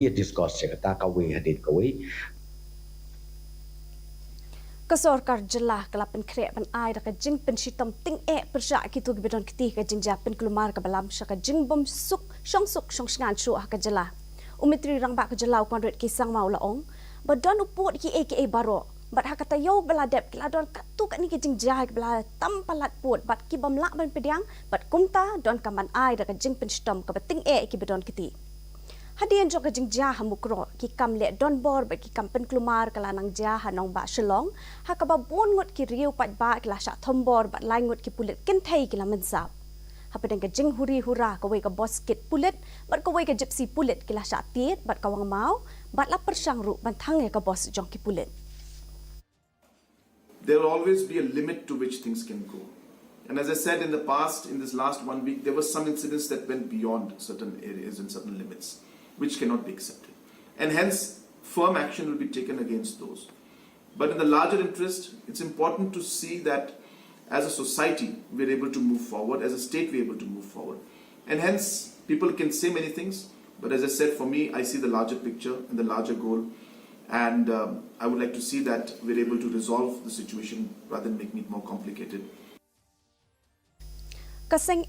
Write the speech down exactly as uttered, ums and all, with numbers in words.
Ia discuss ïa kata kawei hadien kawei. Ka sorkar jylla ka la pynkhreh ban ai da ka jingpynshitom tyngeh pyrshah kito kiba don kti ka jingjia pynkulmar kaba lam sha ka jingbym suk shongsuk shongshngain shuh ha ka jylla. U Myntri Rangbah ka jylla u Conrad K Sangma u la ong ba don u pud kiei kiei baroh bad ha ka taïew ba la dep ki la don katto katne ki jingjia kiba la tam palat pud bad ki bym lah ban pdiang bad kumta don ka ban ai da ka jingpynshitom kaba tyngeh ïa kiba don kti. Hadien jong ka jingjia ha Mukroh, ki kam leh donbor bad ki kam pynkulmar ka la nang jia ha nongbah Shillong, ha kaba bun ngut ki riew paidbah ki la shah thombor bad lai ngut ki pulit kynthei ki la mynsap. Hapdeng ka jinghuri hura kawei ka bos kit pulit bad kawei ka jipsi pulit ki la shah tied bad ka wang maw bad la pyrshang ruh ban thang ïa ka bos jong ki pulit. There will always be a limit to which things can go. And as I said in the past, in this last one week, there were some incidents that went beyond certain areas and certain limits, which cannot be accepted. And hence, firm action will be taken against those. But in the larger interest, it's important to see that as a society, we're able to move forward, as a state, we're able to move forward. And hence, people can say many things, but as I said, for me, I see the larger picture and the larger goal. And um, I would like to see that we're able to resolve the situation rather than making it more complicated. Ka seng